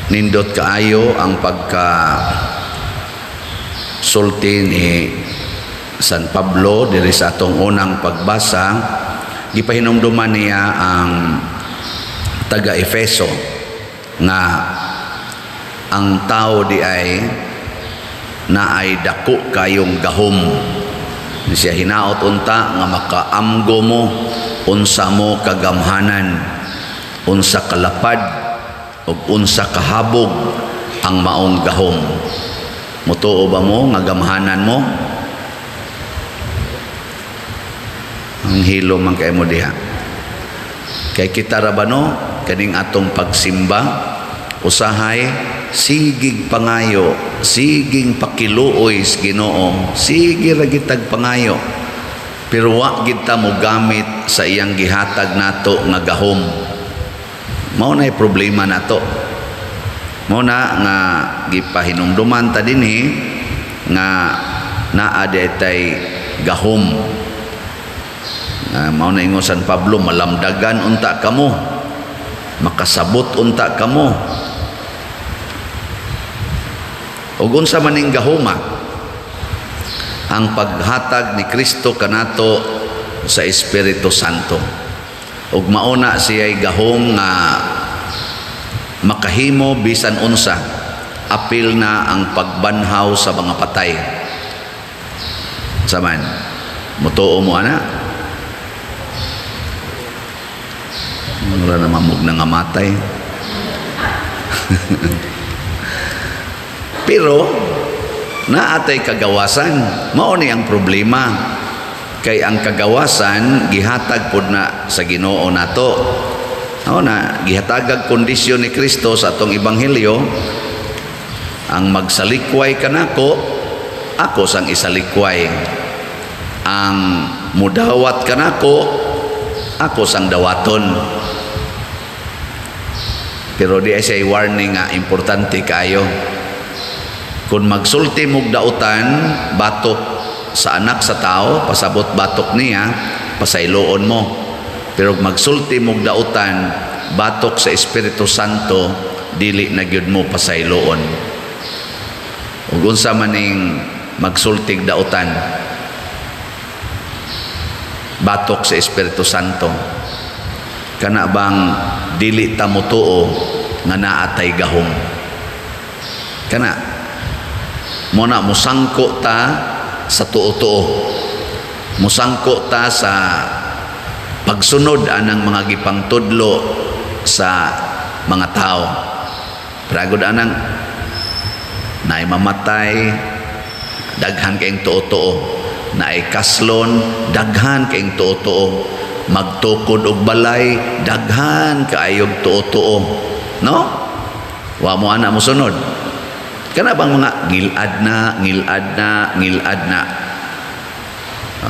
Nindot kaayo ang pagka sulti ni San Pablo diri sa atong unang pagbasa. Gipahinumduman niya ang taga Efeso nga ang tao di ay naay dako kayong gahom. Di siya hinaot unta nga makaamgo mo unsa mo kagamhanan, unsa kalapad ug unsa kahabog ang maong gahom. Mutuo ba mo nga gamhanan mo? Ang hilo man kay mo diha. Kay kita ra ba, no, kaning atong pagsimba, usahay sigig pangayo, siging pakiluoy sa Ginoo, sige ra gitag pangayo, pero wa gid ta mo gamit sa iyang gihatag nato nga gahom. Mao na problema nato. Mao na nga gipahinumduman ta dinhi nga naa tay gahom. Mao na ingon San Pablo, "Malamdagan unta kamo, makasabot unta kamo." Ug unsa man ning gahoma? Ang paghatag ni Kristo kanato sa Espiritu Santo. Ug mauna siya'y gahom nga makahimo bisan unsa, apil na ang pagbanhaw sa mga patay. Saman, mutuo mo ana? Wala na mamug na nga matay. Pero naatay kagawasan. Mao ni ang problema. Kay ang kagawasan gihatag pod na sa Ginoo nato. Mao na gihatagag kondisyon ni Kristo sa atong ebanghelyo: ang magsalikway kanako, ako sang isalikway. Ang mudawat kanako, ako sang dawaton. Pero di ay siya warning nga importante kayo. Kung magsulti mog dautan batok sa Anak sa Tao, pasabot batok niya, pasayloon mo. Pero magsulti mog dautan batok sa Espiritu Santo, dili na gyud mo pasayloon. Ug unsa maning magsultig dautan batok sa Espiritu Santo? Kana bang dili ta motuo nga naatay gahom? Kana mo na musangko ta sa tuo-tuo, musangko ta sa pagsunod anang mga gipangtudlo sa mga tao. Pragod anang naay mamatay, daghan kayong tuo-tuo. Naay kaslon, daghan kayong tuo-tuo. Magtukod og balay, daghan kaayog tuo-tuo, no? Wa mo ana mosunod. Kana bang mga ngilad na, ngilad na, ngilad na?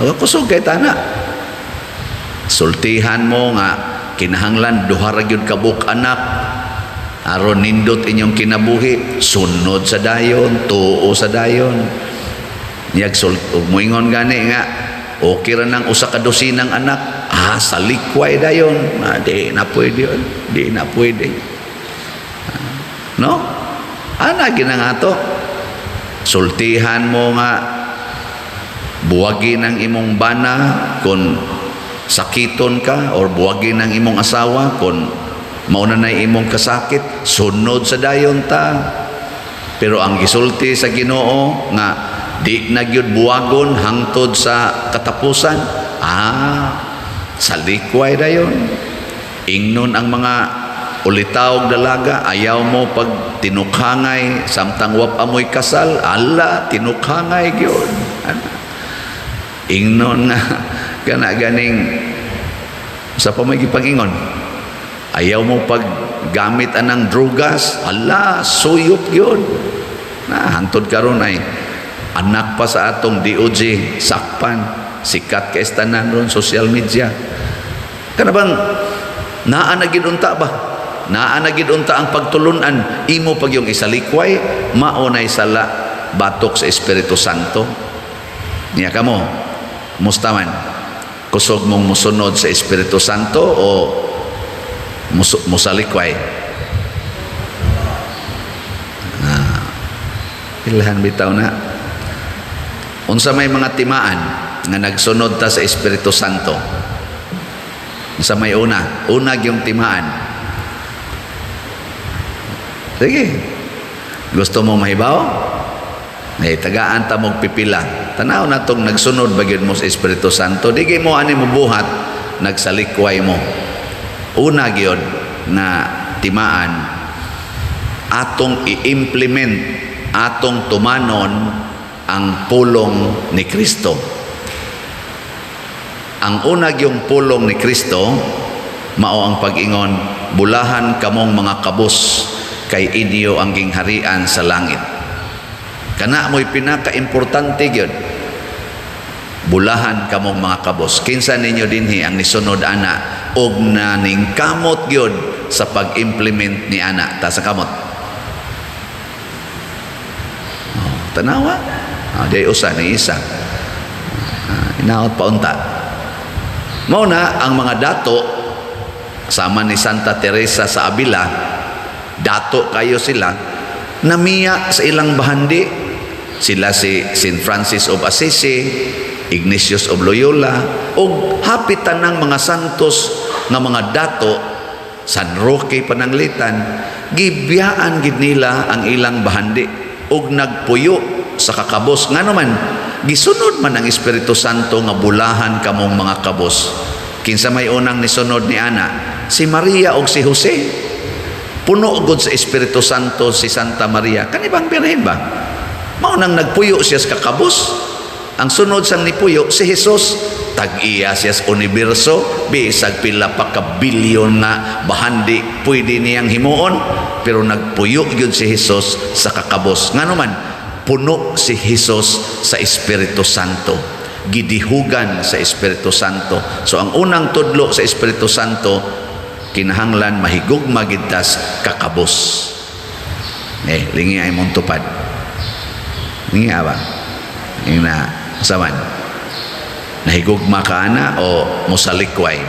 Awa, kusog kay tana. Sultihan mo nga kinahanglan duha ra gyud ka buok anak aron nindot inyong kinabuhi, sunod sa dayon, tuo sa dayon. Niyag ug moingon gani nga okay ra nang usa ka dosinang anak, ah, salikway dayon. Ah, di na pwede yun. Di na pwede. Ah, no? Ana gina nga to. Sultihan mo nga buwagin ang imong bana kung sakiton ka or buwagin ang imong asawa kung mauna na imong kasakit, sunod sa dayon ta. Pero ang gisulti sa Ginoo nga di na gyud buwagon hangtod sa katapusan, ah, salikway dayon. Ingnon ang mga ulitaw dalaga, ayaw mo pag tinukhangay samtang wa pa mo'y kasal, ala, tinukhangay gyud. Ana. Ingnon nga kana ganing sa pa may gipangingon, ayaw mo pag gamit anang drugas, ala, suyop gyud na. Hangtod karon ay anak pa sa atong DOJ, sakpan, sikat kay tanan ron social media. Kana bang naa na gid unta ba, naa na gid unta ang pagtulunan, imo pag yung isalikway, mao nay sala batok sa Espiritu Santo. Niya kamo, musta man? Kusog mong musunod sa Espiritu Santo o musalikway? Ilhan bitaw na. Unsa may mga timaan nga nagsunod ta sa Espiritu Santo? Unsa may una? Una gyung timaan. Sige. Gusto mo mahibaw? Eh, tagaan ta mog pipila. Tanaw na tong nagsunod ba gyud mo sa Espiritu Santo? Di kay mo ani mo buhat, nagsalikway mo. Una gyud na timaan, atong i-implement, atong tumanon ang pulong ni Kristo. Ang una gyung pulong ni Kristo mao ang pag-ingon, "Bulahan kamong mga kabos kay inyo ang gingharian sa langit." Kana mo'y pinaka-importante gyud. Bulahan kamong mga kabos. Kinsa ninyo dinhi ang nisunod ana og naningkamot gyud sa pag-implement ni ana? Ta sa kamot. Oh, tanawa. Oh, di usa ni isa. Ah, inaot pa unta. Mao na ang mga dato sama ni Santa Teresa sa Avila, dato kayo sila, namiya sa ilang bahandi. Sila si St. Francis of Assisi, Ignatius of Loyola, ug hapit tanang mga santos nga mga dato, San Roque Pananglitan, gibiyaan gid nila ang ilang bahandi ug nagpuyo sa kakabos. Ngano man, gisunod man ang Espiritu Santo nga bulahan kamong mga kabos. Kinsa may unang nisunod ni ana? Si Maria og si Jose. Puno gud sa Espiritu Santo si Santa Maria. Kani bang birhen ba? Mao nang nagpuyo siya sa kakabos. Ang sunod sang nipuyo si Jesus. Tag-iya siya sa universo, bisag pila pa ka bilyon nga bahandi pwede niyang himuon, pero nagpuyo gyud si Jesus sa kakabos. Ngano man, puno si Jesus sa Espiritu Santo, gidihugan sa Espiritu Santo. So ang unang tudlo sa Espiritu Santo, kinahanglan mahigugma gid tas kakabos. Eh, lingi ay mong tupad. Lingi ba? Yung na, saman. Nahigugma ka ana o musalikway?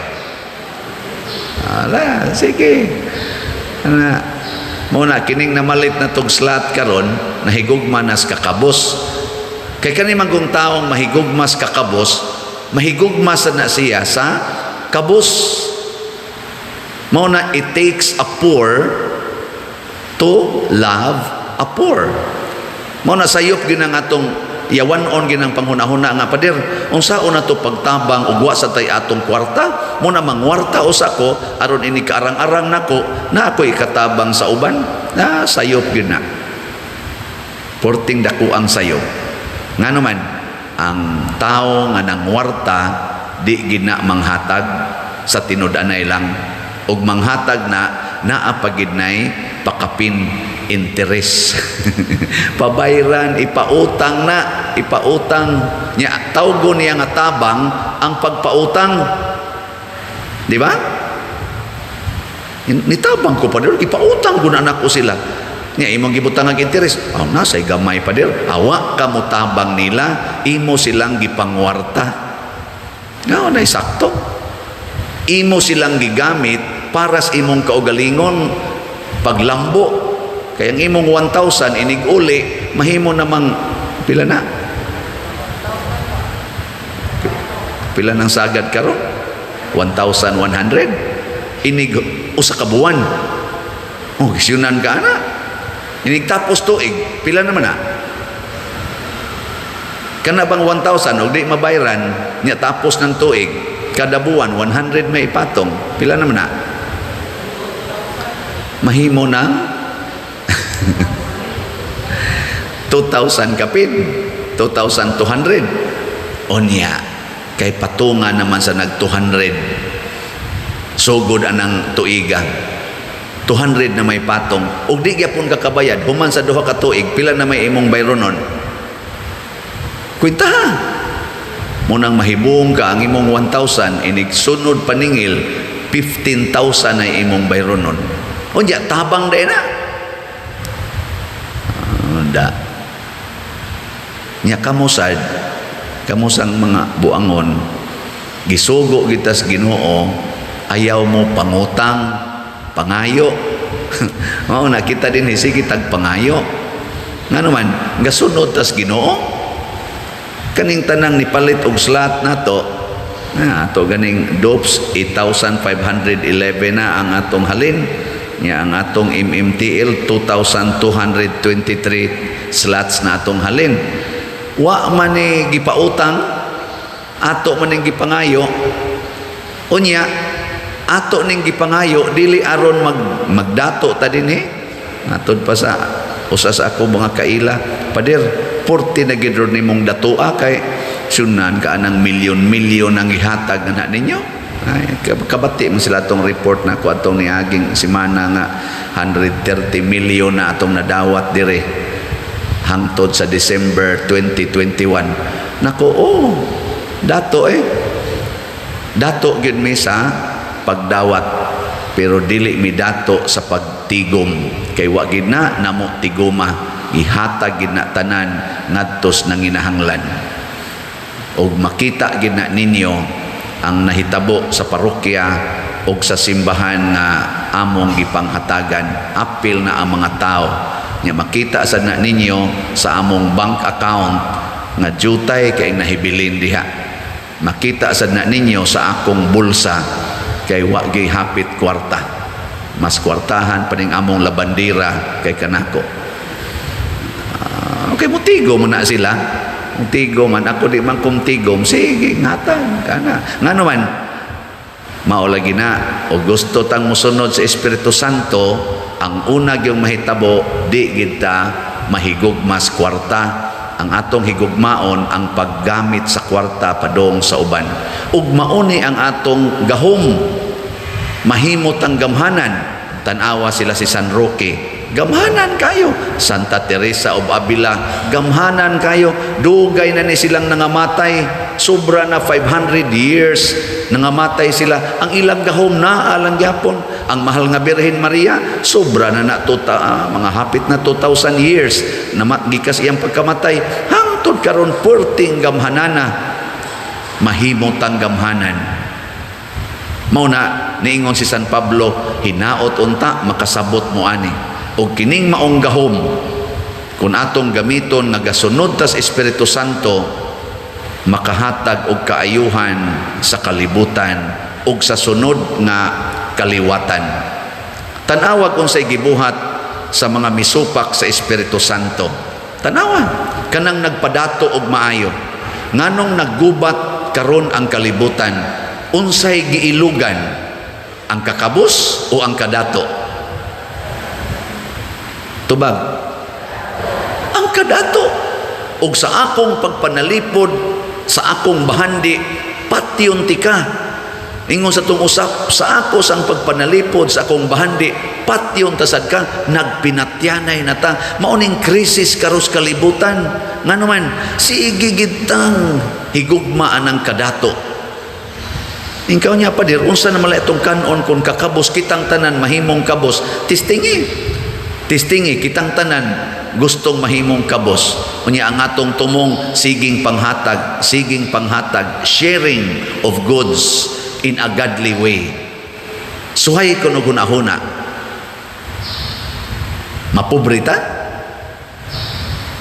Ala, sige. Ana, muna kining namalit na tog slot karon, nahigugma nas kakabos. Kay kani man kung taong mahigugma sa kakabos, mahigugma sa na siya sa kabos. Mao na it takes a poor to love a poor. Mao na sayop gyud ang atong yawan-on gyud ang panghuna-huna nga, "Pader, unsaon na to pagtabang ug wa sa tay atong kwarta? Mo na mangwarta usa ko aron ini kaarang-arang nako na ako ikatabang sa uban." Na sayop gyud na. Porting dako ang sayop. Ngano man, ang tao nga nangwarta di gid na manghatag sa tinud-anay lang, ug manghatag na naa pa gid nay pakapin interest, pabayran, ipautang na, ipautang nya, tawgo niya nga tabang ang pagpautang, di ba? Nitabang ko pa, ipautang ko na nako sila nya, imong gibutang ang interest. Oh, nasay gamay pa dir, awa ka mo tabang nila, imo silang gipangwarta nga na sakto, imo silang gigamit para sa imong kaugalingon paglambo. Kaya ang imong 1,000 inig uli mahimo namang pila na, pila nang sagad karon? 1,100 inig usa ka buwan. Oh, gisyunan ka ana. Inig tapos tuig, pila naman na? Kana bang 1,000 og di mabayran nya tapos ng tuig, kada buwan 100 may ipatong, pila naman na? Mahimo ng 2,000 kapin, 2,200. Onya, kay patungan naman sa nag 200, sugod anang tuiga. 200 na may patong ug di gyapon ka kabayad human sa 2 ka tuig, pila na may imong bayronon? Kwenta ha. Munang mahibong ka, ang imong 1,000 inig sunod paningil, 15,000 na imong bayronon. Unya tabang day na. Ah, da nya kamusad kamusang mga buangon, gisugo kita sa Ginoo, ayaw mo pangutang, pangayo. Mao na kita din, sige tag pangayo. Ngano man, gasunod tas Ginoo. Kaning tanang nipalit og slot nato, na ato ganing dopes, 8,511 na ang atong halin nya. Ang atong MMTL, 2,223 slots na atong halin. Wa man ni gipautang, ato man ning gipangayo. Unya ato ning gipangayo dili aron magdato ta dinhi. Matod pa sa usa sa ako mga kaila, "Pader, porte na gid ron nimong datoa kay sunan ka anang milyon-milyon ang gihatag na ninyo." Ay, kabati mo sila atong report na ko atong niaging semana nga 130 million na atong nadawat dire hangtod sa December 2021. Nako, oh, dato eh. Dato gyud mi sa pagdawat, pero dili mi dato sa pagtigom kay wa gid na namo tigoma. Ihatag gid na tanan ngadto sa nanginahanglan. Og makita gid na ninyo ang nahitabo sa parokya og sa simbahan nga among gipanghatagan. Apil na ang mga tao nya. Makita sad na ninyo sa among bank account nga jutay kay nahibilin diha. Makita sad na ninyo sa akong bulsa kay wa gyud hapit kwarta. Mas kwartahan pa ning among labandira kay kanako. Ah, okay, mutigo mo na sila. Mutigo man ako, di man kumtigom, sige, ngatan kana. Ngano man, mao lagi na o gusto tang mosunod sa Espiritu Santo, ang una gyung mahitabo, di gid ta mahigugmas kwarta. Ang atong higugmaon ang paggamit sa kwarta padong sa uban. Ug mauni ang atong gahom, mahimot ang gamhanan. Tan-awa sila si San Roque, gamhanan kayo. Santa Teresa of Avila, gamhanan kayo. Dugay na ni silang nangamatay, sobra na 500 years nangamatay sila, ang ilang gahom naa lang gyapon. Ang Mahal nga Birhen Maria, sobra na na tuta, mga hapit na 2,000 years na gikas iyang pagkamatay, hangtod karon perting gamhanana. Mahimot ang gamhanan. Mao na niingon si San Pablo, "Hinaot unta makasabot mo ani." Og kining maong gahom, kung atong gamiton nga gasunod tas Espiritu Santo, makahatag og kaayuhan sa kalibutan ug sa sunod nga kaliwatan. Tan-awa kung say gibuhat sa mga misupak sa Espiritu Santo. Tanawa kanang nagpadato og maayo. Nganong naggubat karon ang kalibutan? Unsay giilugan, ang kakabos o ang kadato? Tubag. Ang kadato. Og sa akong pagpanalipod, sa akong bahandi, patyon tika. Ingon sa tong usap, sa ako sang pagpanalipod, sa akong bahandi, patyon tasad ka, nagpinatyanay na ta. Mauning krisis karos kalibutan. Ngano man, sige gitang higugma anang kadato. Ikaw niya, pader, unsa na mala itong kanon kung kakabos kitang tanan mahimong kabos? Tistingi. Tistingi, kitang tanan gustong mahimong kabos. Unya ang atong tumong, siging panghatag, siging panghatag, sharing of goods in a godly way. Suhay ko no hunahuna. Mapobre ta?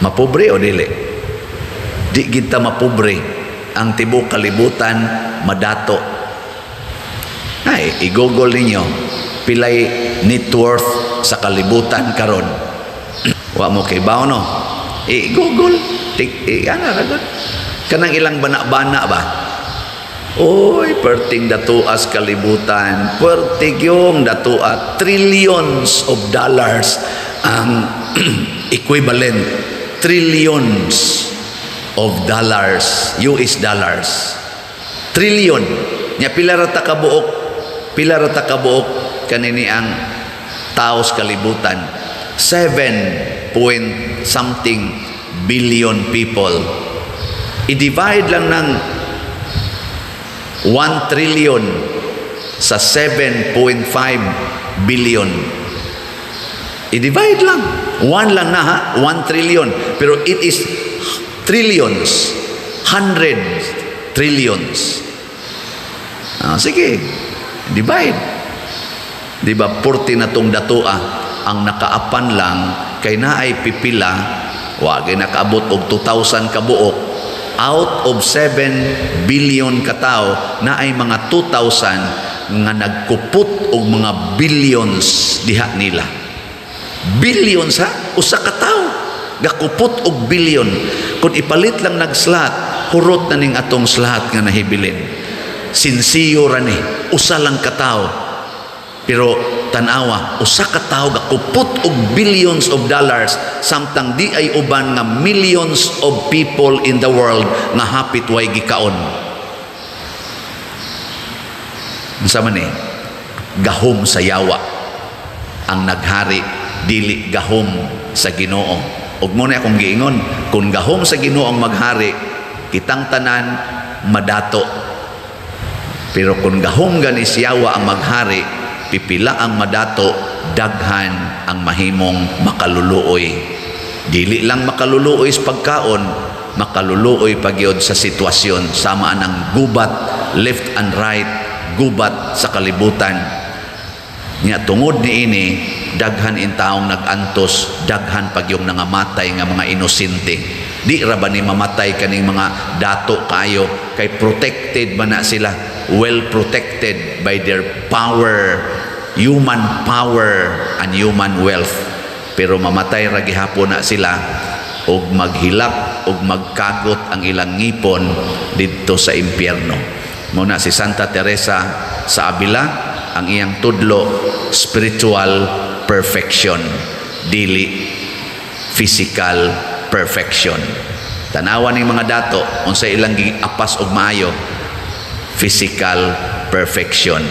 Mapobre o dili? Di kita mapobre. Ang tibok kalibutan madato. Ay, i-Google ninyo pilay net worth sa kalibutan karon. Wa mo kay bao, no? I-Google. Tik, ana ra gud. Kanang ilang bana-bana ba? Oy, perting datuas kalibutan, perting yung datua, trillions of dollars ang equivalent, trillions of dollars, US dollars. Trillion. Nya pila ra ta kabuok, pila ra ta kabuok kanini ang taos kalibutan? 7 point something billion people. I-divide lang ng 1 trillion sa 7.5 billion. I-divide lang. 1 lang na ha, 1 trillion. Pero it is trillions, hundreds, trillions. Ah, sige, divide. Di ba, 40 na tong datua, ang nakaapan lang, kay naay pipila Wa gyud nakaabot og 2,000 ka buok out of 7 billion katao, na ay mga 2,000 nga nagkupot og mga billions diha nila. Billions ha, usa ka tawo gakupot og billion. Kung ipalit lang nag slot, hurot na ning atong slot nga nahibilin. Sinsiyo ra ni, usa lang ka tawo. Pero tanawa, usa ka tawo gakupot og billions of dollars, samtang di ay uban nga millions of people in the world nga hapit way gikaon. Unsa man eh? Gahom sa yawa ang naghari, dili gahom sa Ginoo. Ug mo na akong giingon, kung gahom sa Ginoo ang maghari, kitang tanan madato. Pero kung gahom gani sa yawa ang maghari, pipila ang madato, daghan ang mahimong makaluluoy. Dili lang makaluluoy sa pagkaon, makaluluoy pagyod sa sitwasyon, sama ang gubat left and right, gubat sa kalibutan. Nya tungod niini, daghan in taong nag-antos, daghan pagyong nangamatay nga mga inosente. Di ra ba ni mamatay kaning mga dato kayo, kay protected man na sila, well protected by their power, human power and human wealth. Pero mamatay ra gihapon na sila og maghilak og magkagot ang ilang ngipon didto sa impyerno. Mao na si Santa Teresa sa Avila, ang iyang tudlo, spiritual perfection, dili physical perfection. Tanawa ning mga dato, unsa ilang giapas og maayo? Physical perfection,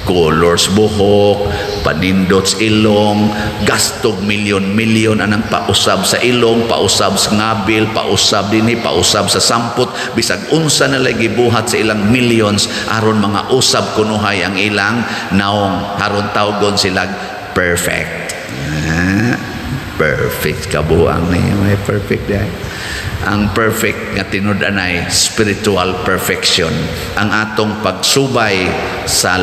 colors buhok, panindot sa ilong, gastog milyon-milyon anang pausab sa ilong, pausab sa ngabil, pausab dinhi, pausab sa sampot, bisag unsa na lagi gibuhat sa ilang millions aron mga usab kunuhay ang ilang naong, aron tawgon sila perfect. Ah, perfect kabuang niyo, may perfect dahil. Ang perfect nga tinud-anay, spiritual perfection. Ang atong pagsubay sa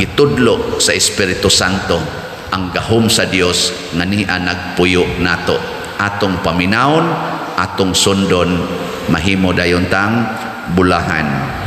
gitudlo sa Espiritu Santo, ang gahom sa Dios nga niya nagpuyo nato. Atong paminawon, atong sundon, mahimo dayon tang bulahan.